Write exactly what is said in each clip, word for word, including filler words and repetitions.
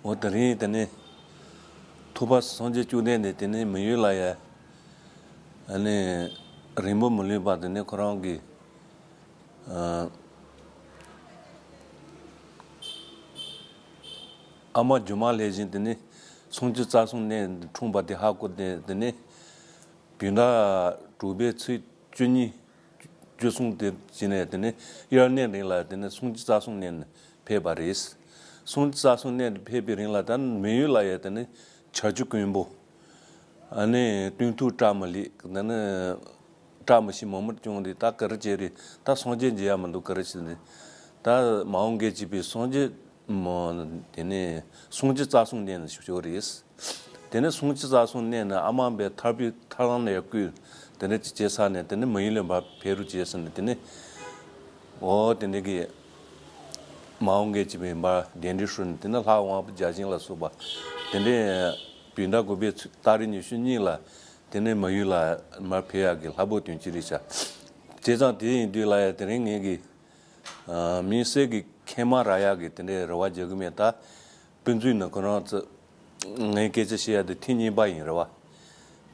འོ་དེ་རིང་དེ་ནས་ཐུབ་པ་སངས་རྒྱས་བཅོམ་ལྡན་འདས་དེ་ནས་མི་ཡུལ་ལ་ཡ། ཨ་ནི་རིང་པོ་མི་ལུས་པ་དེ་ནས་ཁོ་རང་གི་ཨ་ཨ་མ་སྒྱུ་མ་ལྷས་བཞིན་དེ་ནས་སུམ་ཅུ་རྩ་གསུམ་གནས་འཁྲུངས་པ་དེ་ཧ་གོ་སྟེ། དེ་ནས་བོད་ཟླ་དྲུག་པའི་ཚེས་བཅུ་གཉིས་བཅུ་གསུམ་དེ་བྱས་ནས་དེ་ནས་དབྱར་གནས་རིང་ལ་དེ་ནས་སུམ་ཅུ་རྩ་གསུམ་གནས་ནས་ཕེབས་པ་རེད། སུམ་ཅུ་རྩ་གསུམ་གནས་ནས་ཕེབས་པའི་རིང་ལ་ད་མི་ཡུལ་ལ་ཡ་དེ་ནས་བྱ་རྒྱུ་དཀོན་པོ། ཨ་ནི་སྟོན་ཐུག་བཀྲ་མི་ལེགས་དེ་ནས་བཀྲ་མི་ཤིས་མང་མོ་བྱུང་སྟེ། ད་ག་རེ་བྱས་རེད། ད་སངས་རྒྱས་མཇལ་ཡ་མི་འདུག་ག་རེ་བྱས་ནས། ད་མ་འོངས་སྐད་ཅིག་པའི་སངས་རྒྱས་མོ་དེ་ནས་སུམ་ཅུ་རྩ་གསུམ་གནས་ནས་ཤོག་རེད། དེ་ནས་སུམ་ཅུ་རྩ་གསུམ་གནས་ནས་ཨ་མ་བའི་ཐར་པའི་ཐར་ལམ་ལ་ཡར་བཀོད། དེ་ནས་ཅི་བྱས་ས་ནས་དེ་ནས་མི་ཡུལ་ལ་འབར་ཕེབས་རོགས་བྱས་ཟེར་ནས། དེ་ནས་འོ་དེ་འདྲ་གི་མ་འོངས་སྐད་ཅིག་པའི་འབར་གདན་འདྲེན་ཞུས་ནས། དེ་ནས་ལྷ་དབང་པོ་བརྒྱ་བྱིན་ལ་སོགས་པ་དེ་འདྲས་བོད་ཟླ་དགུ་པའི་ཚེས་ཏ་རིག་ཉི་ཤུ་གཉིས་ལ་དེ་ནས་མི་ཡུལ་ལ་མར་ཕེབས་ཡག་གི་ལྷ་བབས་དོན་གཅིག་རེད་ཤག་བྱས་ཙང་དེ་ཡིན་དུས་ལ་ཡ་དེ་རིང་ངེད་ཀྱི་ཨ་མི་སེར་གྱི་མཁལ་མ་རག་ཡག་གི་དེ་འདྲའི་རེ་བ་རྒྱག་གི་མེད། ད་དཔེ་མཛོད་ནང་ཁོ་རང་ཚོ་ངའི་སྐད་ཆ་བཤད་ཡ་དེ་ཐེངས་གཉིས་པ་ཡིན་རེད་བ།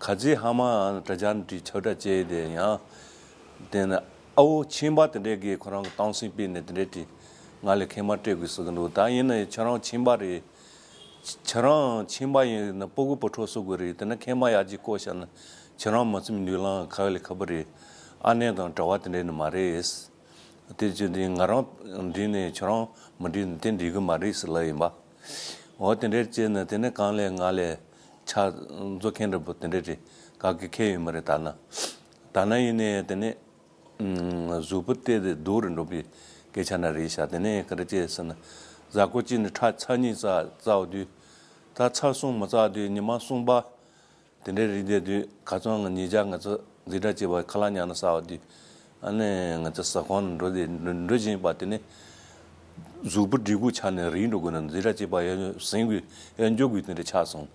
ག་ཚོད་ཧ་མ་དྲ་རྒྱ་ནས་བྲིས་ཁྱབ་བསྒྲགས་བྱས་ཏེ། ཡང་དེ་ནས་ཨ་བོ་ཁྱིམ་པ་དེ་འདྲས་ཀྱིས་ཁོ་རང་གི་སྟངས་སེམས་སྤེལ་ནས་དེ་འདྲས་བྲིས། ང་ལ་མཁལ་མ་སྤྲད་དགོས་ཟེར་གི་འདུག་ད་ཡིན་ན་ཡང་ཁྱོད་རང་ཁྱིམ་པ་རེད། ཁྱེད་རང་ཁྱིམ་པ་ཡིན་ན་སྤུ་གུ་བུ་ཕྲུག་གསོ་དགོས་རེད། དེ་ན་མཁལ་མ་ཡར་རྒྱས་བཀོག་བཞག་ན་ཁྱེད་རང་མ་བཙུམ་མདུན་ལམ་ག་ལ་ཁ་པོ་རེད། ཨ་ནེ་དང་གྲྭ་པ་དེ་འདྲས་ནི་མ་རེད། དེ་བྱས་དུས་ང་རང་འགྲིག་ནས་ཁྱོད་རང་མི་འགྲིག་ན་དེ་འགྲིག་གི་མ་རེད་ཟེར་ལབ་ཡིན་པ། འོ་དེ་འདྲས་བྱས་ནས་དེ་ནས་གང་ལས་ང་ལས་ཆ་འཛོ་མཁན་འདྲ་པོ་དེ་འདྲས་རེད། ག་གི་ཁེ་ཡོད་མ་རེད། ད་ན་ད་ན་ཡིན་ནས་དེ་ནས་ཨུམ་གཟུགས་པོ་བལྟས་ཏེ་སྡུག་རུ་འགྲོ་བའི་སྐད་ཆ་ན་རེད་ཤག་དེ་ནས་ག་རེ་བྱས་ཟེར་ན། གཟའ་འཁོར་གཅིག་ནས་ཁྲག་ཚར་གཉིས་བཙག་བཙག་དུས། ད་ཚར་གསུམ་མ་བཙག་དུས་ཉི་མ་གསུམ་པ། དེ་འདྲའི་རིགས་བསྡད་དུས་ཁ་སང་ང་ཉིས་བརྒྱ་ང་ཚོ་འཛིན་གྲྭ་བཅས་པ་ཁ་ལག་ཉར་ན་ཟ་བ་དུས། ཨ་ནི་ང་ཚོ་ཟ་ཁང་ནང་འགྲོ་དེ་འགྲོ་འགྲོ་བཞིན་པ་དེ་ནས་གཟུགས་པོ་སྒྲིག་གུ་ཆགས་ནས་རིལ་འགྲོ་དགོས་ན། འཛིན་གྲྭ་བཅས་པ་ཡར་ཟིན་དགོས་ཡར་འགྱོ་དགོས་དེ་འདྲ་ཆགས་སོང་།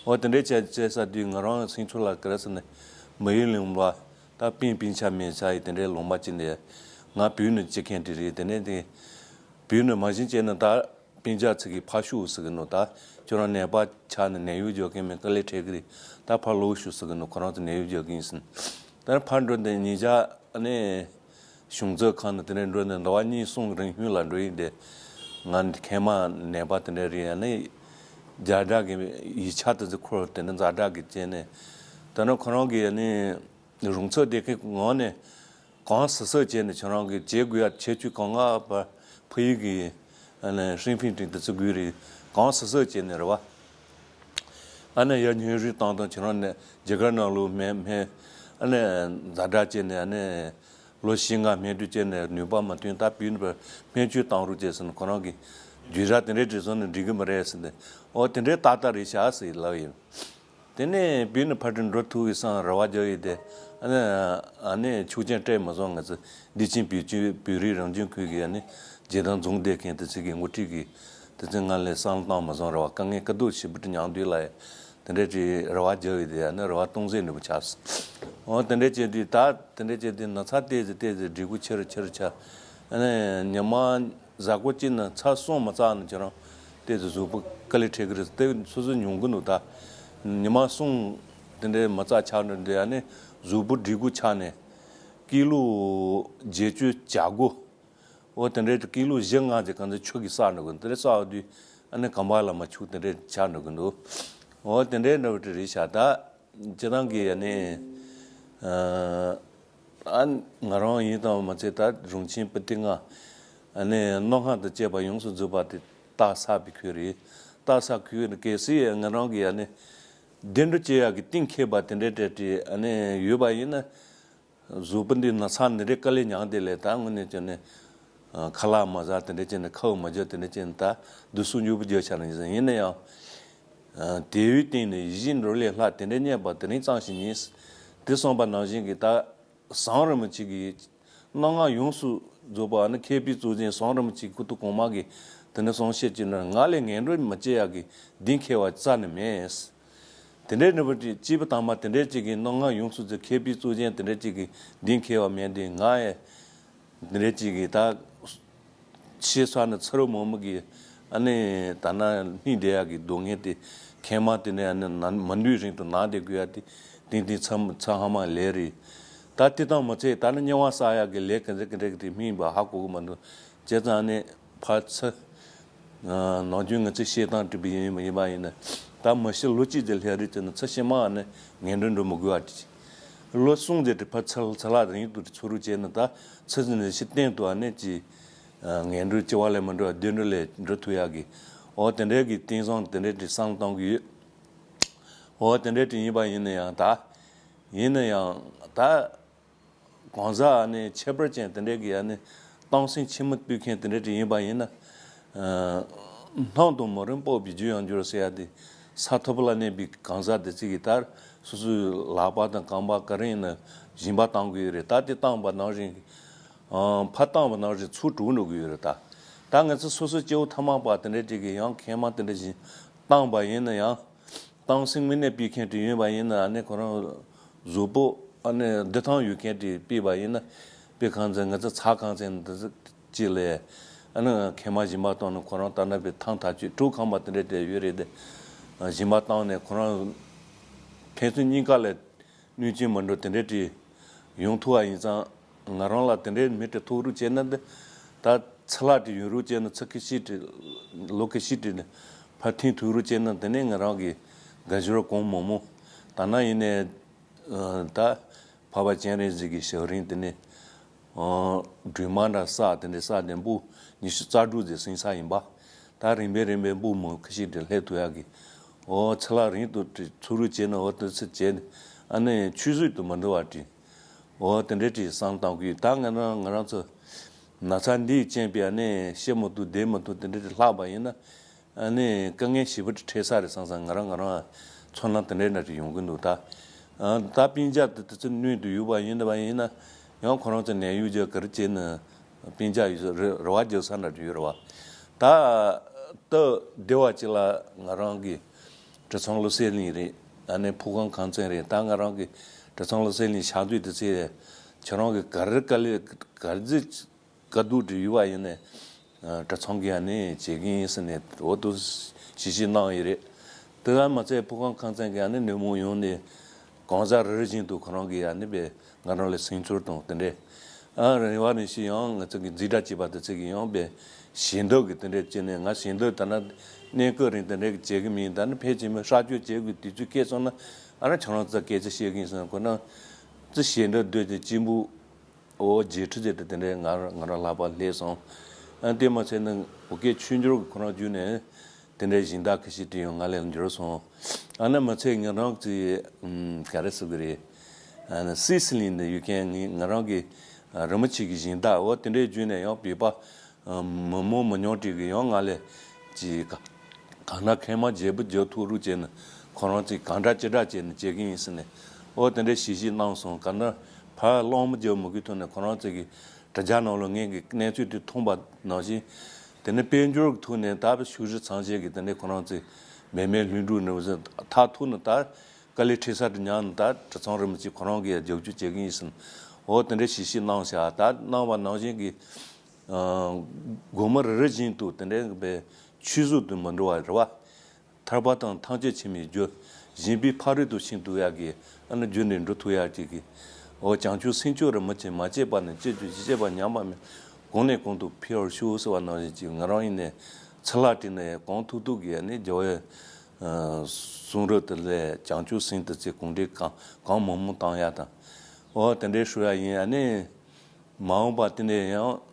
འོ་དེ་འདྲའི་བྱས་བྱས་ས་དུས་ང་རང་སེམས་ཚོར་ལ་ག་རེ་ཟེར་ན། མི་ཡུལ་ལུང་པ་ད་སྤུན་སྤུན་ཆ་མེད་ཆ་ཡི་དེ་འདྲའི་ལུང་པ་ཅིག་ནས། ང་བོད་ནས་སྐྱེས་མཁན་དེ་རེད། དེ་ནས་དེ་བོད་ནས་མ་གཞི་བྱས་ན་ད། སྤུན་ཆ་ཚོ་གིས་ཕར་ཤོག་ཟེར་གི་འདུག་ད་ཁྱོད་རང་ནད་པ་ཆགས་ནས་ནད་གཡོག་རྒྱག་མཁན་མེད། དཀའ་ལས་འཕྲད་གི་རེད། ད་ཕར་ལོག་ཤོག་ཟེར་གི་འདུག་ཁོ་རང་ཚོ་ནད་གཡོག་རྒྱག་གི་ཡིན་ཟེར། ད་ཕར་འགྲོ་དེ་ཉིས་ཆ་ནས་གཞུང་ཚབ་ཁང་ནས་དེ་ནས་འགྲོ་ནས་ཟླ་བ་གཉིས་གསུམ་རིང་ལྷོད་ལ་འགྲོ་ཡིན་ཏེ། ང་མཁལ་མ་ནད་པ་དེ་འདྲ་རེད། ཡང་ནས་རྒྱ་གྲགས་ཀྱི་ཡིག་ཆ་དེ་ཚོ་འཁུར་དེ་ནས་ཛ་དྲག་གི་བྱས་ནས། ད་ནི་ཁོ་རང་གིས་ནི། རུང་ཚོགས་སྡེ་ཁག་གི་ངོས་ནས་གང་ཟག་སོགས་བྱས་ནས་ཁྱོད་རང་གིས་བྱེད་དགོས་ཡ་ཁྱད་ཆོས་གང་ག་བར་ཕ་ཡུལ་གྱི་ཧྲིན་ཕིན་ཀྲིན་དུ་བརྩི་དགོས་རེད། གང་ཟག་སོགས་བྱས་ནས་རེད་བ། ཨ་ནི་ཡར་སྙན་རུས་བཏང་དང་། ཁྱོད་རང་ནས་རྒྱ་གར་ནང་ལོགས་སྨན་སྨན་ཨ་ནི་ཛ་དྲག་བྱས་ནས། ཨ་ནི་ལོ་བཞི་ལྔ་སྨན་བཅོས་བྱས་ནས་ནུས་པ་མ་ཐོན། ད་བོད་ནས་སྨན་བཅོས་བཏང་རོགས་བྱས་ཟེར་ན། ཁོ་རང་གིས་བརྒྱུད་ར་དེ་འདྲའི་བྲིས་སོང་ན་འགྲིག་གི་མ་རེད་ཟེར་ནས། ཨོ་དེ་འདྲའི་ཏག་ཏག་རེད་ཤག་ཟེར་ལབ་ཡིན། དེ་ནས་བོད་ནས་ཕར་འགྲོ་འགྲོ་ཐུབ་ཀྱི་བསམ་རེ་བ་རྒྱག་ཡོད་དེ། ཨ་ནི་ཨ་ནི་ཆོག་མཆན་སྤྲད་མ་སོང་། ང་ཚོ་བདེ་ཆེན་བོད་ཀྱི་བོད་རིགས་རང་སྐྱོང་ཁུལ་གྱི་ཨ་ནི་རྗེས་དང་རྫོང་སྡེ་མཁན་དེ་ཚོ་གི་འགོ་ཁྲིད་ཀྱིས་དེ་ཚོ་ང་ལ་བསམ་བློ་བཏང་མ་སོང་། རེ་བ་དཀའ་ངལ་དཀའ་སྡུག་ཞེ་པོ་ཅིག་མྱངས་དུས་ལ་དེ་འདྲ་ཅིག་རེ་བ་རྒྱག་ཡོད་དེ། ཨ་ནི་རེ་བ་སྟོང་ཟད་ནུས་པ་ཆགས་སོང་། འོ་དེ་འདྲ་བྱས་དུས་ད་དེ་འདྲ་བྱས་དུས་ན་ཚ་ཏོག་ཙམ་ཏོག་ཙམ་སྒྲིག་གུ་ཆེ་རུ་ཆེ་རུ་ཆགས། ཨ་ནི་ཉི་མ་གཟའ་འཁོར་གཅིག་ནས་ཚར་གསུམ་མ་བཙགས་ན་ཁྱེད་རང་ཏོག་ཙམ་གཟུགས་པོ་དཀའ་ལས་འཕྲད་ཀྱི་རེད། དེ་སོ་སོ་མྱོང་གི་འདུག་ད་ཉི་མ་གསུམ་དེ་འདྲའི་མ་བཙགས་ཆགས་འགྲོ་དུས། ཨ་ནི་གཟུགས་པོ་སྒྲིག་གུ་ཆགས་ནས་ཀི་ལོ་བརྒྱད་ཅུ་གྱ་དགུ། འོ་དེ་འདྲའི་ཀི་ལོ་བཞི་ལྔ་ཅིག་གང་ཚེ་ཆུ་གིས་བསགས་འགྲོ་གི། དེ་འདྲ་བསགས་དུས་ཨ་ནི་གམ་པ་ལ་མ་ཆུ་དེ་འདྲའི་ཆགས་འགྲོ་གི་འདུག་འོ་དེ་འདྲའི་འདྲ་བ་དེ་རེད་ཤག་ད་སྤྱིར་བཏང་གི་ཨ་ནི་ཨ་ང་རང་ཡིན་དང་མ་ཚད། ད་རུང་ཆེན་སྤུ་ཏི་ལྔ་ཨ་ནི་སྣ་ལྔ་དང་བཅས་པ་ཡོངས་སུ་རྫོགས་པ་དེ་བཏགས་ཚར་བའི་ཁུལ་རེད། བཏགས་ཚར་ཁུལ་རེད། གལ་སྲིད་ང་རང་གི་ཨ་ནི་བདེ་འགྲོ་སྐྱེ་ཡག་གི་གཏིང་འཁེལ་བ་དེ་འདྲའི་གྲས་དེ་ཨ་ནི་ཡོད་པ་ཡིན་ན། གཟུགས་པོ་འདི་ན་ཚ་འདི་འདྲའི་དཀའ་ལས་མྱངས་དེ་ལས་ད་དངོས་གནས་བྱས་ནས་ཁ་ལག་མ་ཟ། དེ་འདྲ་བྱས་ནས་ཁ་འུ་མ་འཇོག་དེ་འདྲ་བྱས་ནས་ད་འདི་སུ་མྱུར་པོ་རྒྱག་ཆ་ནས་ཡིན་ན་ཡང་། དེ་བས་སྟེང་ནས་ཡིད་བཞིན་འགྲོ་ལས་ལྷག་དེ་འདྲ་རྙེད་པ་དེ་རིང་ཙམ་ཞིག་ཡིན། དེ་གསུངས་པ་ནང་བཞིན་གྱི་ད་ཟམ་རིན་པོ་ཆེ་གིས་སྣ་ལྔ་ཡོངས་སུ་རྫོགས་པ་ནི་མཁས་པའི་གཙུག་རྒྱན་ཟམ་རིན་པོ་ཆེ་སྐུ་ཐོག་གོང་མ་གིས་དེ་ནས་གསུངས་བཤད་ཀྱི་ནི། ང་ལས་ངན་འགྲོ་མི་སྐྱེ་ཡག་གི་གདེང་འཁེལ་བ་རྩ་ནས་མེད། དེ་འདྲའི་ནུས་པ་ཅིག་སྐྱེས་བུ་དམ་པ་དེ་འདྲའི་ཅིག་གི་སྣ་ལྔ་ཡོངས་སུ་རྫོགས། མཁས་པའི་གཙུག་རྒྱན་དེ་འདྲའི་ཅིག་གི་གདེང་འཁེལ་བ་མེད་དེ། ང་ཡི་དེ་འདྲའི་ཅིག་གི་ད་ཤེས་ཚར་ནས་ཚུར་མོ་མོ་གི་ ཨ་ནི་ད་ན་སྨིན་བསྡད་ཡག་གི་སྡུག་བསྔལ་དེ་མཁལ་མ་དེ་ནས་ཨ་ནི་ན་མི་འདུག་རིང་དུ་ན་བསྡད་དགོས་ཡ་དེ་ཏན་ཏན་ཚ་ཚ་ཧ་མ་ལས་རེད། ད་དེ་དང་མི་ཚད་ད་ནི་དམྱལ་བ་བསགས་ཡག་གི་ལས་ག་ཚད་ག་འདྲ་གི་དེ་སྨིན་པ་ཧ་གོ་གི་མི་འདུག་བྱས་ཙང་ཨ་ནི་ཕར་ཚུར། ནམ་རྒྱུན་ང་ཚོས་བཤད་སྟངས་བྲིས་པ་ཡིན་ཡིན་པ་ཡིན་ན། ད་མི་ཤི་ལོ་གཅིག་ཙམ་སླེབས་རེད་ཟེར་ན་ཚེ་ཕྱི་མ་ཨ་ནི་ངན་འགྲོ་འགྲོ་མི་དགོས་པ་བྲིས། ལོ་གསུམ་ཙམ་དེ་ཕར་ཚུར་ཚུར་ལ་རིང་དུ་འཚོ་རུ་བྱས་ན་ད་ཚེ་ཚེ་ནས་ཤི་གཏན་དུ་ཨ་ནི་ཅི། ངན་འགྲོ་སྐྱེ་བ་ལས་མི་འགྲོ་བ་བདེ་འགྲོ་ལས་འགྲོ་ཐུབ་ཡག་གི། འོ་དེ་འདྲའི་གི་དེང་སང་དེ་འདྲའི་བསམ་བློ་གཏོང་གི་ཡོད། འོ་དེ་འདྲའི་ཅིག་ཡིན་པ་ཡིན་ན་ཡང་ད། ཡིན་ན་ཡང་ད། གང་ཟག་ཨ་ནི་ཁྱད་པར་ཅན་དེ་འདྲའི་གི་ཨ་ནི་སྟངས་སེམས་ཆེན་མོ་སྤེལ་མཁན་དེ་འདྲའི་ཅིག་ཡིན་པ་ཡིན་ན། སྣང་དང་མི་རུང་སྤོབས་པའི་རྒྱུ་ཡང་འགྱུར་ཟེར་ཡ་དེ། ས་ཐོབ་ལ་གནས་པའི་གང་ཟག་དེ་ཚོ་གིས་ད་སོ་སོའི་ལག་པ་དང་རྐང་པ་ག་རེ་ཡིན་ན་སྦྱིན་པ་བཏང་དགོས་ཡོད་རེད། ད་དེ་བཏང་བ་ནང་བཞིན། ཕར་བཏང་བ་ནང་བཞིན་ཚུར་འགྲོ་འགྲོ་གི་ཡོད་རེད་ད། ད་ང་ཚོ་སོ་སོའི་སྐྱེ་བོ་ཐ་མལ་པ་དེ་འདྲ་ཅིག་གིས་ཡང་མཁལ་མ་དེ་འདྲ་བཞིན་བཏང་བ་ཡིན་ན་ཡང་། སྟངས་སེམས་དངོས་གནས་སྤེལ་མཁན་དེ་ཡོད་པ་ཡིན་ན་ཨ་ནི་ཁོ་རང་གཟུགས་པོ་ཨ་ནི་བདེ་ཐང་ཡོད་མཁན་དེ་སྤེལ་བ་ཡིན་ན། དཔེ་གང་ཚེ་ང་ཚོ་ཚ་གང་ཚེ་འདི་ཅིག་ལས་ཨ་ནི་མཁལ་མ་སྦྱིན་པ་བཏང་ན་ཁོ་རང་ལྟ་ན་པའི་ཐང་ཐག་ཆོད་གྲོད་ཁང་པ་དེ་འདྲ་དེ་ཡོད་རེད་དེ། སྦྱིན་པ་བཏང་ནས་ཁོ་རང་ཕན་ཚུན་གཉིས་ཀ་ལ། གནོད་སྐྱོན་མི་འགྲོ་དེ་འདྲའི་བྲིས་ཡོང་ཐུབ་པ་ཡིན་ཙང་། ང་རང་ལ་དེ་འདྲའི་མི་དེ་ཐུག་རོགས་བྱས་ན་འདི། ད་ཚེ་ལྷག་དེ་ཡོད་རོགས་བྱས་ན་ཚེ་ཁ་ཤས་དེ། ལོ་ཁ་ཤས་དེ་ནི་ཕར་འཐེན་ཐུབ་རོགས་བྱས་ན་དེ་ནས་ང་རང་གི་དགའ་འབྱོར་གང་མང་མང་། ད་ན་ཡིན་ནས། ད་འཕགས་པ་སྤྱན་རས་གཟིགས་ཀྱི་ཞབས་རིམ་དེ་ནས། སྒྲོལ་མ་འདྲ་བསགས་དེ་འདྲའི་བསགས་དེ་འབུམ་ཉི་ཤུ་རྩ་དྲུག་ཙམ་ཟིན་ས་ཡིན་པ། ད་རིམ་པས་རིམ་པས་འབུམ་མང་ཁ་ཤས་དེ་སླེབས་ཐུབ་ཡག་གི། འོ་ཚེ་ལྷག་རིང་དུ་ཚུར་རུ་བྱས་ན་འོ་དེ་ཚེ་བྱས་ནས་ཨ་ནི་ཆུད་ཟོས་དུ་མི་འགྲོ་བ་བྲིས། འོ་དེ་འདྲའི་བྲིས་བསམ་བཏང་གི་ཡོད། ད་ང་རང་ང་རང་ཚོ་ན་ཚ་འདིས་རྐྱེན་པས་ཨ་ནི་ཤི་མི་ཐུབ་བསྡད་མི་ཐུབ་དེ་འདྲའི་ལྷག་པ་ཡིན་ན། ཨ་ནི་དཀའ་ངལ་ཞེ་པོ་ཅིག་འཕྲད་ས་རེད་བསམ་བསམ་ང་རང་ང་རང་ཚོར་སྣང་དེ་འདྲའི་འདྲ་ཅིག་ཡོང་གི་འདུག་ད། ཨ་ད་སྤུན་ཀྱག་དེ་དེ་ཚོ་སྣོད་དུ་ཡོད་པ་ཡིན་པ་ཡིན་ན་ཡང་ཁོ་རང་ཚོ་ནད་གཡོག་རྒྱག་ག་རེ་བྱས་ན་སྤུན་ཀྱག་ཡོད་ཚོ་རེ་རེ་བ་རྒྱག་ས་འདྲ་ཅིག་ཡོད་རེད་བ། ད་སྟབས་བདེ་བ་ཅིག་ལ་ང་རང་གི་གྲྭ་ཚང་བློ་གསལ་གླིང་རེད། ཨ་ནི་ཕུ་ཁང་ཁང་ཚན་རེད། ད་ང་རང་གི་གྲྭ་ཚང་བློ་གསལ་གླིང་ཕྱག་མཛོད་དེ་ཚོས་ཁྱེད་རང་གི་ག་རེ་དཀའ་ལས་ག་རེ་ཟིག་དཀའ་སྡུག་འདྲ་ཡོད་པ་ཡིན་ནའི། ཨ་གྲྭ་ཚང་གིས་ཨ་ནི་བྱེད་ཀྱི་ཡིན་ཟེར་ནས་འོ་དུ་ཞི་ཞི་གནང་ཡོད་རེད། དེ་ལ་མ་ཚད་ཕུ་ཁང་ཁང་ཚན་གྱིས་ཨ་ནི་ནུས་མོ་ཡོང་ནས་གང་ཟག་རེ་རེ་བཞིན་དུ་ཁོ་རང་གིས་ཨ་ནི་བས་ང་རང་ལ་སེམས་ཚོར་དང་དེ་འདྲས། ཨ་རེ་བ་རེ་ཞིག་ཡང་ང་ཚོ་གི་འཛིན་གྲྭ་བྱས་པ་དེ་ཚོ་གིས་ཡང་བས་ཞལ་འདེབས་ཀྱི་དེ་འདྲས་བྱས་ནས་ང་ཞལ་འདེབས་ད་ན་གནས་སྐབས་རིང་དེ་འདྲས་ཀྱི་བྱེད་ཀྱི་མིན། ད་ནི་ཕལ་ཆེར་མི་ཧྲག་སྐྱོར་བྱེད་དགོས་དུས་ཚོད་སྐྱེལ་སོང་ན་ཨ་ནི་ཁྱོད་རང་ཚོ་སྐད་ཆ་བཤད་ཀྱི་ཡིན་ཟེར་ན་ཁོ་ན་ཚོ་ཞལ་འདེབས་སྡོད་དེ་གཅིག་པུ། འོ་རྗེས་ཁྲི་ཟེར་དེ་དེ་འདྲའི་ང་རང་ང་རང་ལག་པ་སླེབས་སོང་། ཨ་དེ་མ་ཚད་ནི་བོད་སྐད་ཆོས་འབྱོར་གྱི་ཁོ་རང་བརྒྱུད་ནས་དེ་འདྲའི་སྦྱིན་བདག་ཁ་ཤས་དེ་ཡང་ང་ལ་འབྱོར་སོང་། ཨ་ནི་མ་ཚད་ང་རང་གི་ཨམ་ག་རེ་ཟེར་གི་རེད། ཨ་ནི་སི་སི་ལིང་དུ་ཡོད་མཁན་ངའི་ང་རང་གི་ཨ་རིན་པོ་ཆེ་གི་སྦྱིན་བདག་འོ་དེ་འདྲའི་བརྒྱུད་ནས་ཡང་བོད་པ་ཨ་མི་མང་མི་ཉུང་དྲུག་གིས་ཡང་ང་ལ་ཅིག་ག་གང་ན་མཁལ་མ་བརྗེ་པོ་རྒྱག་ཐུབ་རུ་བྱས་ནས་ཁོ་རང་ཚོས་གང་འདྲ་ཅི་འདྲ་བྱས་ནས་བྱེད་ཀྱི་ཡིན་ཟེར་ནས་འོ་དེ་འདྲའི་ཞི་ཞི་གནང་སོང་། གང་ན་ཕར་གླང་མི་རྒྱག་མི་དགོས་ཐོག་ནས་ཁོ་རང་ཚོ་གི་དྲ་རྒྱ་ནང་ལ་ངས་ཀྱི་གནས་ཚུལ་དེ་མཐོང་པ་ནང་བཞིན། དེ་ནས་དཔལ་འབྱོར་གྱི་ཐོག་ནས་ད་ཕྱུགས་རིགས་ཚང་ཆེད་ཀྱི་དེ་འདྲའི་ཁོ་རང་ཚོས་མེ་མེ་ལྷུན་གྲུབ་ནས་མཐར་ཐུག་ནས་ད་དཀའ་ལས་འཕྲད་ས་དེ་ཉག་ནས་ད་གྲྭ་ཚང་རིན་པོ་ཆེ་ཁོ་རང་གིས་རྒྱབ་སྐྱོར་བྱེད་ཀྱི་ཡིན་ཟེར་ནས་འོ་དེ་འདྲའི་ཞི་ཞི་གནང་བཞག་ད་གནང་བ་ནང་བཞིན་གྱི་སྒོར་མོ་རེ་རེ་བཞིན་དུ་དེ་འདྲའི་བའི་ཆུད་ཟོས་དུ་མི་འགྲོ་བ་རེད་བ། ཐར་པ་དང་ཐམས་ཅད་མཁྱེན་པའི་རྒྱུ། གཞན་ཕན་ཕ་རོལ་ཏུ་ཕྱིན་ཐུབ་ཡག་གི་ཨ་ནི་རྒྱུ་ནས་འགྲོ་ཐུབ་ཡག་ཅིག་གི་འོ་བྱང་ཆུབ་སེམས་མཆོག་རིན་པོ་ཆེ་མ་སྐྱེས་པ་ནས་སྐྱེ་གྱུར་ཅིག་སྐྱེས་པ་ཉམས་པ་མེད་གོང་ནས་གོང་དུ་འཕེལ་བར་ཤོག་ཟེར་བ་ནང་བཞིན་ཅིག་ང་རང་ཡིན་ནས་ཚེ་ལྷག་བྲིས་ནས་གང་ཐུབ་ཐུབ་ཀྱིས་ཨ་ནི་རྒྱལ་བའི་གསུང་རབ་དེ་ལས་བྱང་ཆུབ་སེམས་དེ་ཚེ་གོང་འཕེལ་གང་གང་མང་མང་བཏང་ཡག་དང་། འོ་དེ་འདྲའི་ཞུ་ཡག་ཡིན། ཨ་ནི་མ་འོངས་པ་དེ་ནས་ཡང་།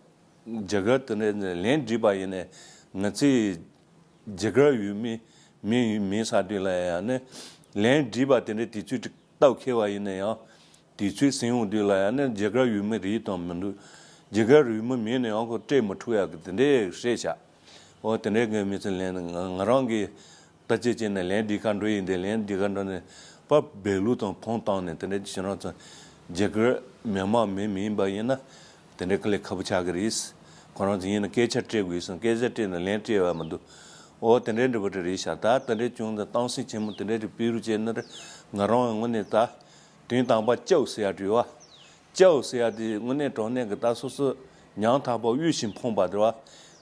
རྒྱ་གར་དེ་འདྲའི་ལན་བྲིས་པ་ཡིན་ནས་ང་ཚོས་རྒྱ་གར་ཡུལ་མི་མི་མིན་ས་དུས་ལ་ཡང་ནི་ལན་བྲིས་པ་དེ་འདྲའི་དུས་ཚོད་ཅིག་སྟབས་འཁེལ་བ་ཡིན་ན་ཡང་དུས་ཚོད་ཟིན་འོང་དུས་ལ་ཡང་ནི་རྒྱ་གར་ཡུལ་མི་རེད་དམ་མི་འདུག་རྒྱ་གར་ཡུལ་མི་མིན་ན་ཡང་ཁོ་སྤྲད་མི་ཐུབ་ཡག་གི་དེ་འདྲའི་བཤད་བཞག་འོ་དེ་འདྲའི་གི་མི་ཚེ་ལན་ང་ང་རང་གི་ད་ཅི་བྱས་ནས་ལན་འདི་ག་འགྲོ་ཡིན་ཏེ་ལན་འདི་ག་འགྲོ་ནས་པ་བེ་ལུ་དང་ཕོང་བཏང་ནས་དེ་འདྲ་ཅི་ཞིག་རང་ཚོ་རྒྱ་གར་མི་དམངས་མི་མིན་པ་ཡིན་ན་དེ་འདྲ་དཀའ་ལས་ཁག་པོ་ཆགས་ཀྱི་རེད། ཁོ་རང་ཚོ་ཡིན་ན་སྐད་ཆ་སྤྲད་དགོས་སོང་། སྐད་ཆ་སྤྲད་ན་ལན་སྤྲད་པ་མི་འདུག་འོ་དེ་འདྲ་འདྲ་པོ་དེ་རེད་ཤག་ད་དེ་འདྲ་བྱུང་ཙང་སྟངས་སེམས་ཆེན་མོ་དེ་འདྲ་དེ་སྤེལ་རུ་བྱས་ན་ང་རང་ངོས་ནས་ད་དོན་དམ་པ་སྐྱབས་ཟེར་ཡ་འདྲ་བ། སྐྱབས་ཟེར་ཡ་དེ་དངོས་གནས་དྲང་གནས་ཀྱི་ད་སོ་སོ་ཉམ་ཐག་པ་དབུལ་ཞིང་ཕོངས་པ་དེ་བ།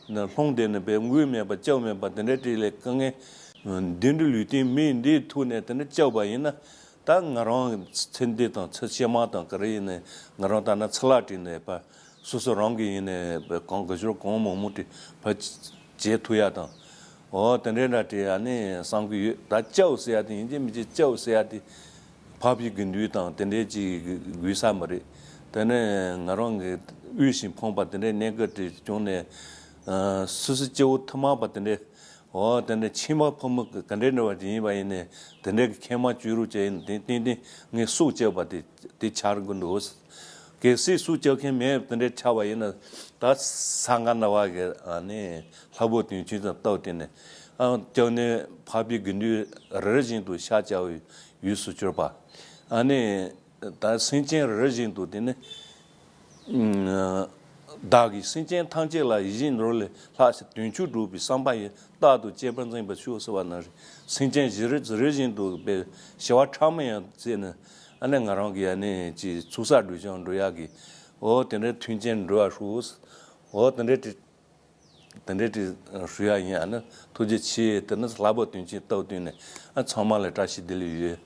ནས་ལྷུང་བསྡད་ནས་པའི་དངུལ་མེད་པ་སྐྱབས་མེད་པ་དེ་འདྲའི་གྲས་ལས་དཀའ་ངལ་འདི་འདྲའི་ལུས་རྟེན་མི་འདིའི་ཐུག་ནས་དེ་འདྲ་སྐྱབས་པ་ཡིན་ན། ད་ང་རང་ཚེ་འདི་དང་ཚེ་ཕྱི་མ་དང་ག་རེ་ཡིན་ནའི་ང་རང་ད་ན་ཚེ་ལག་བྲིས་ནས་པ་སོ་སོ་རང་གི་ཡིན་ནའི་པ་གང་ག་ཞོར་གང་མང་མང་བྲིས་པ་བྱེད་ཐུབ་ཡ་དང་། འོ་དེ་འདྲའི་འདྲ་བྲིས་ཡ་ནི་བསམ་གི་ཡོད། ད་སྐྱབས་ཟེར་ཡ་དེ་ཡིན་གཅིག་མིན་གཅིག་སྐྱབས་ཟེར་ཡ་དེ་འཕགས་པའི་དགེ་འདུན་དང་དེ་འདྲའི་ཅིག་དགོས་ས་མ་རེད། དེ་ནས་ང་རང་གི་དབུལ་ཞིང་ཕོངས་པ་དེ་འདྲའི་གནས་སྐབས་དེ་བྱུང་ནས་སོ་སོ་སྐྱེ་བོ་ཐ་མལ་པ་དེ་འདྲའི། འོ་དེ་འདྲའི་ཕྱི་མ་ཕོ་མོ་ག་འདྲའི་འདྲ་བ་དེ་ཡིན་པ་ཡིན་ནས་དེ་འདྲའི་གི་ཁེ་མ་བཅུག་རོགས་བྱས་ཡིན་དེ་ཏན་ཏན་ངས་སྲོག་བཅད་པ་དེ་དེ་ཆགས་དགོས་འདུག་གལ་སྲིད་སྲོག་བཅད་མཁན་མེད་དེ་འདྲའི་ཆགས་པ་ཡིན་ན། ད་ས་ག་ན་བ་གི་ཨ་ནི་ལྷ་བུ་དོན་ཆེན་དང་སྟབས་བསྟུན་ནས་ཨ་སྐྱབས་གནས་འཕགས་པའི་དགེ་འདུན་རེ་རེ་བཞིན་དུ་ཤཱཀྱ་བའི་ཡུལ་སུ་གྱུར་པ། ཨ་ནི་ད་སེམས་ཅན་རེ་རེ་བཞིན་དུ་དེ་ནི་བདག་གིས་སེམས་ཅན་ཐམས་ཅད་ལ་ཡིད་བཞིན་ནོར་ལས་ལྷག་ཕྱིར་དོན་ཕྱུག་སྒྲུབ་པའི་བསམ་པ་ཡིས་རྟག་ཏུ་གཅེས་པར་འཛིན་པར་ཤོག་ཟེར་བ་ན་རེ། སེམས་ཅན་བཞི་རེ་རེ་བཞིན་དུ་པའི་བྱ་བ་ཕྲ་མོ་ཡང་བྱས་ནས་ཨ་ནི་ང་རང་གི་ཡ་ནི་ཅིག་ཚོགས་བསགས་སྒྲུབ་ཀྱང་འགྲོ་ཡག་གི། འོ་དེ་འདྲའི་མཐུན་རྐྱེན་འགྲོ་བ་ཧྲུག་འོ་དེ་འདྲའི་དེ་དེ་འདྲའི་དེ་ཧྲུག་ཡ་ཡིན། ཨ་ནི་ཐུགས་རྗེ་ཆེ། དེ་ནི་ལྷ་བུ་དོན་ཆེན་སྟབས་བསྟུན་ནས་ཨ་ཚང་མ་ལ་བཀྲ་ཤིས་བདེ་ལེགས་ཡོད།